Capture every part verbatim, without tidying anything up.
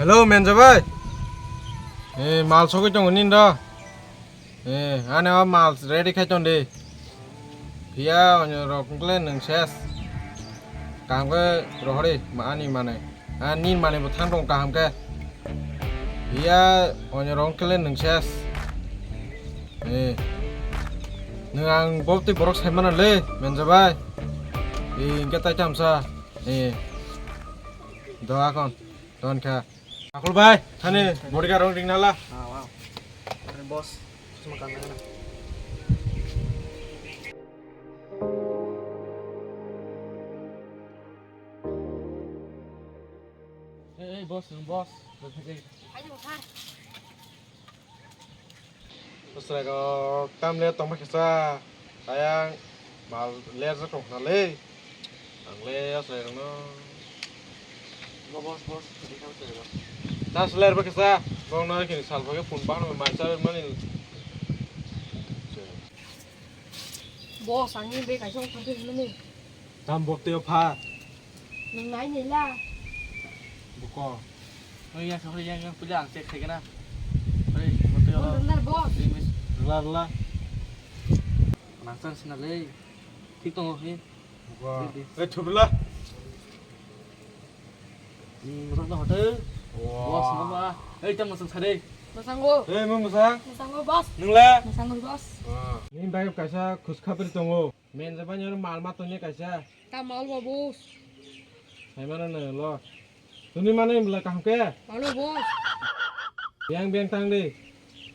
Hello, Menja bai. Eh, mal sogwi tongo nini do. Eh, ani o mal ready khai ton di. Phiya onyo rok wngkle nwng ses. Kaham khe rohori ma-, ani manwi. Ah, nini manwi bo thang tong kaham khe. Phiya onyo rok wngkle nwng ses. Eh. Nwng ang bobtwi borok sai mano le, Menja bai. Eh, hingke tai tamsa. Eh. Doha kon. Don kha. Akul bai, thani bodyguard rong ring nala. Ah, wow. Boss, cuma kangen na. Eh, eh, boss, boss. Bwswraigo tamle tongma kisa, ayang mal lerjak tong khna le. Ang le bwswrairokno. Bo boss, boss, tini kha bwswraigo. Tas lerba kisa, bongno kini sal phage phone bahno mansa mani. Boss, ang ni be kaisa phone khe hwnwi. Tam bok teo pha. Nwng nai nila. Buko. Oi ya, sorry ya, ya, puja ang check khai kana. Oi, moto yo. Bener, boss. Rela, rela. Nang san sina le. Thik tongo he. Buko. Di, di. Eh, thubla. Hmm, moto no hotel. Wow. Boss, mama. Eh, tam masang sare. Masango. Eh, mo masang. Masango, boss. Nungla. Masango, boss. Ah. Ni bai kaisa khuskhabri tongo. Menja bai nyor mal ma tongni kaisa. Ta mal ba boss. Hai mana na lo. Tuni mana imla kaham ke? Malo boss. Yang beng tang di.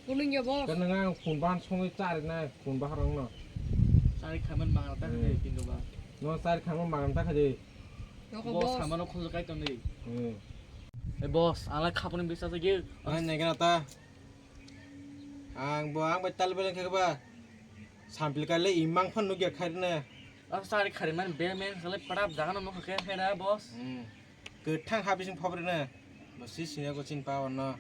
Kuning ya boss. Kan nang phun ban songwi chari na phun baharang no. Chari khaman mangra ta khade pindu ba. No chari khaman mangra ta khade. Boss, boss. Samano khulkai tong di. Hmm. Eh boss, ala khapuni bisa sa ge. Ai nai gana ta. Ang bo ang bai tal beleng khe ba. Sampil kale imang phan nugya khairne. Ah, sari khari man be men khale padap jaga no nokha khe khe da boss. Hmm. Kwthang ha bising phobre ne. Bo si sine ko chin pa wanno.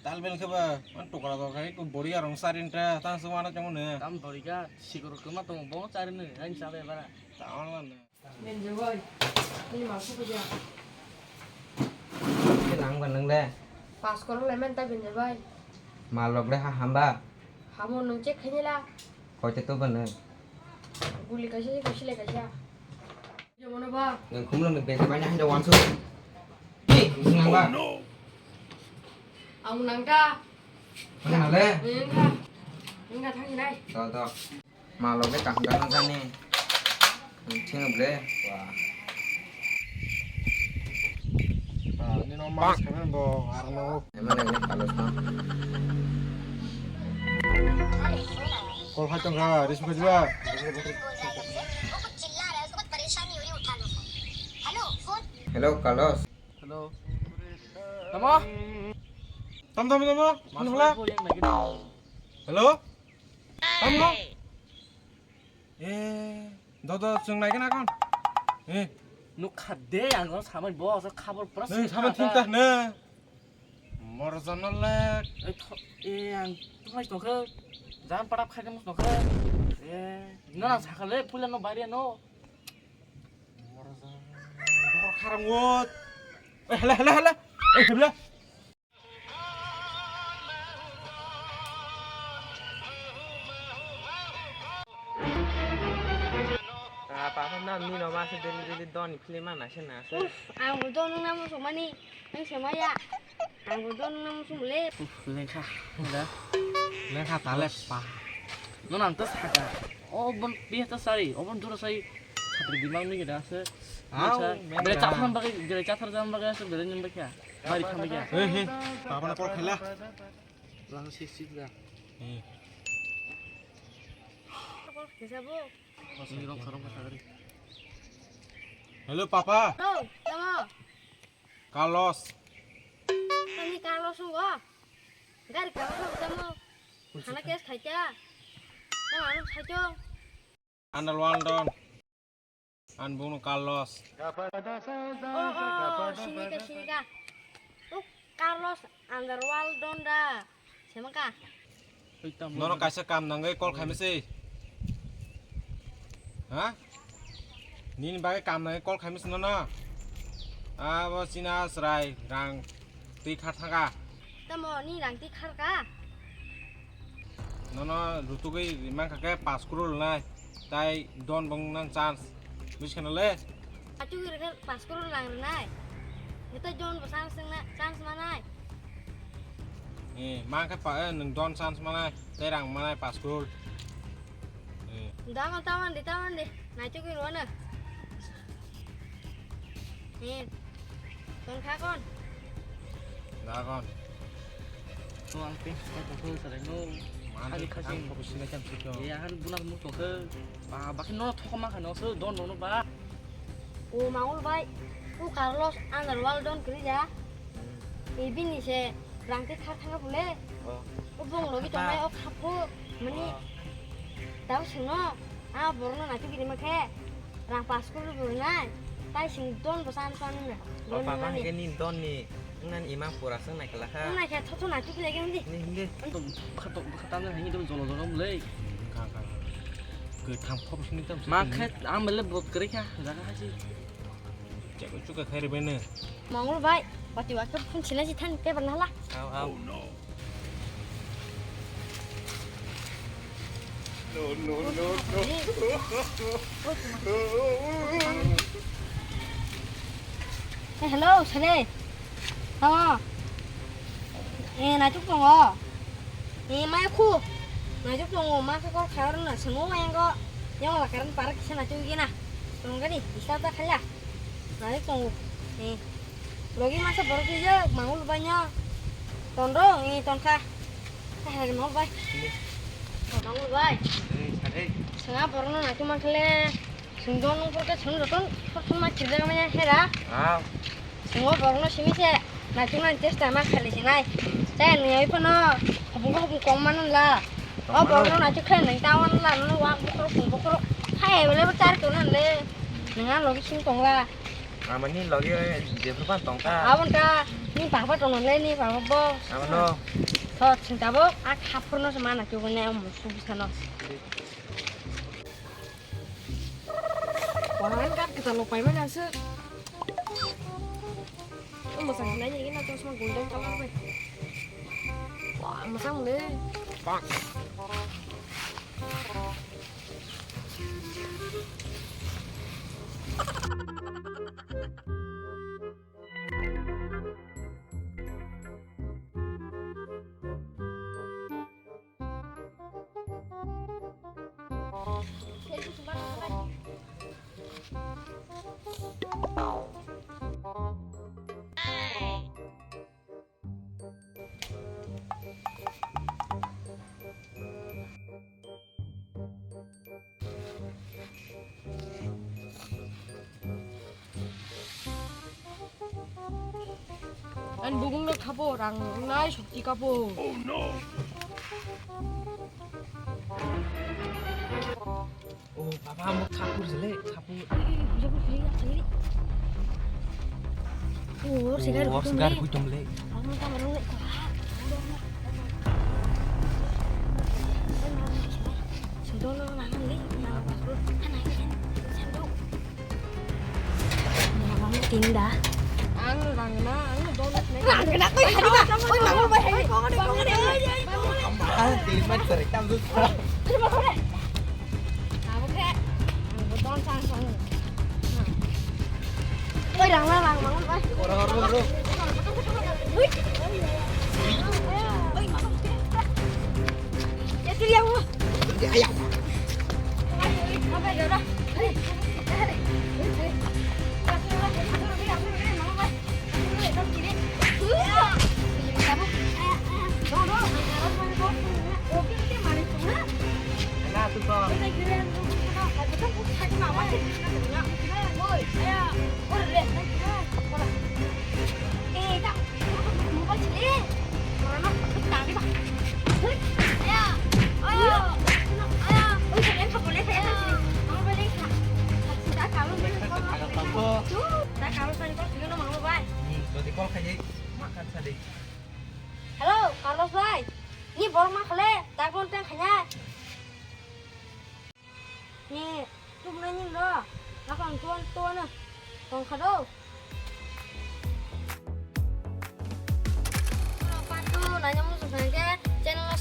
Tal beleng khe ba man tokra tokra ko bori arong sarin ta tang se wana chong ne. Tam bori ga sikor ko ma tong bo chari ne ain chale bara. Ta on ne. Menja bai, ni mal suku ja. Ke nang ba nang le? Pass korok le men ta Menja bai. Mal rok le ha hamba? Hamo nung check khaini la. Koite to ba nung? Guli kaisa, kaisa le kaisa. Jomono ba. Nung khumlung ni bag bai na hanja wansu. Ni, nang ba? Ang nang ta. Nang le? Nang ta. Nang ta thang nai. To, to. Malok le kaham kaham jani. Thing ble. Wah. Ah, ini nomor sekarang bo, arno. Emang ini kalau sama. Call hai tong kha, receive kha jua. Hello, Carlos. Hello. Tamo? Tam, tam, tamo. Hello? Tamo? Eh, dodo, chwng naikhe na kon? Eh. Nuk kha de, ang samai bo, asa khabor pura. Nung samai thik ta ne. Mor jano le. Eh, ang tumai tongkhe. Jan para phai mus tongkhe. Eh, no na sakale, pula no bari no. Mor jano. Bor kharang wot. Eh, hele, hele, hele. Eh, hele. Ah, papa, nam ni no ma se daily daily don ni film ma na se na se. Uff, ang bo don na mo somani, nang se maya. Ang bo don na mo somle. Uff, lengkha. Da. Lengkha ta le pa. No nang ta saka. O bon pi ta sari, o bon dura sari. Satri bimang ni geda se. Au, bere menga. Chathar jam bagwi, bere chathar jam bagwi se bere nim bagwi. Bari kham bagwi. He, he. Papa na call khaila. Lang sik sik da. He. Call khaisa bo. Ni rong sarong kha gari. Hello, papa. Oh, tamo. Carlos. Ani Carlos ngo. Gari Carlos tamo. Hana kes khaita. Tamo anu khaito. Under Walden. An bungno Carlos. Oh, oh, sinika, sinika. Oh, Carlos Underworld don da. Semaka. Nono kaisa kam nangwi call khaimase. Ha? Nini bagwi kam nangwi call khaimase nono. Abo china chwrai rang. Twi kha thaka. Tamo ni rang twi kharka? Nono rutugwi rimang kha khe paanch crore nai. Tai don bong nang chance. Buj khana le? Achugwi rikhe paanch crore rang rwnai. Hwtei don bo chance wngna, chance manai. Eh, mang khe pa, eh, nwng don chance manai. Tei rang manai paanch crore. Eh. Dagon tawan di, tawan di. Naichugwi rwano. Eh. Tong kha kon? Dagon. To ang pink suka tong khe sarai no. Mani hari khasing khasing. Kok sini kan sih. Ya hari bunak mu tong khe. Ba, bakhe no thok ma kha no so don no ba. O Mangul bai. O Carlos underworld don kri ja. Hmm. E bini se rang te khar thang pule. Oh. O bong logi tong nai o khapho mani. Oh. Tao sengno. A borno na tu gidi ma khe. Rang paanch crore bo nai. Tai sing don bo san san na. O don papa nani. Hingke ni don ni. Nang imang pura seng nai kala kha. Nang nai kha thotho na tu kile gem di. Ni hingke. An to kha to kha tam na hingi to jolo jolo mulai. Kha kha. Ke thang khop sini tam. Ma khe am bele bot kre kha jaga haji. Cheko chuka khairi bene. Mangul bai, bati wa ke phun sina si than ke bana la. Au au. No, no, no, no. Eh, hello, sare. Tamo. Eh, naituk tongo. Eh, maya khu. Naituk tongo, ma khe kol khayar na, swngo wayang go. Yang la karan parak kisa naituk gina. Tong gani, isa ta khala. Naituk tongo. Eh. Logi masa borok kisa, mangul banyo. Tondro, eh, tonkha. Hai, mau bai. Ini. Mau bai. Eh, sare. Senga borno na cuma kele. Sungdon nung porke sung joton porthom ma kirja manya hera. Ah. Sungo borno simi se na cuma testa ma khali sinai. Saya ni ai pono. Hubung hubung kong manan la. O borno na cuma kele nang tawan la no wa bokro bokro. Hai bele bo char konan le. Nang logi sing tong la. Amani logi jepur pan tong ta. Abon ta ni papa tono le ni papa bo. Amano. Thot sing tabok a khapur no se mana kyo ne am su bisano. Wahan kan kita lupai mana se. Mo sang nai ni na chosma golden color bai. Wah, masang le. Ani bugungno khapo, rang wngnai sokti kapo. Oh, baba, amo khapur jele, khapur. Oh, sigar kutum le. Sigar kutum le. Amo ta marung le. Sendal lo mangan le. Tinda. Ang rangna, ang donut na. Rangna koi hari ba? Koi mango ba hari? Koi mango ba hari? Ang kilimat serekam tu. Abo khe. Ang don sang sang. Oi, rangna, rang mango ba. Ora, ora, ora. Ui. Oi, mango. Ya, tu yang. Ya, ya. Hello, Carlos bhai. Ni borok ma khale, dagon tang khanya. Ni tubnai ni lo, nakang tuan tuan na. Tong khado.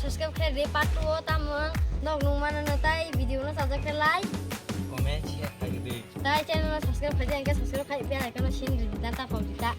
Subscribe khe di part two o tamo nok nung mano no tai video no sajak khe like. Comment share khai di. Tai channel no subscribe khai di, angke subscribe khai bell icon no sin di ta ta pau di ta.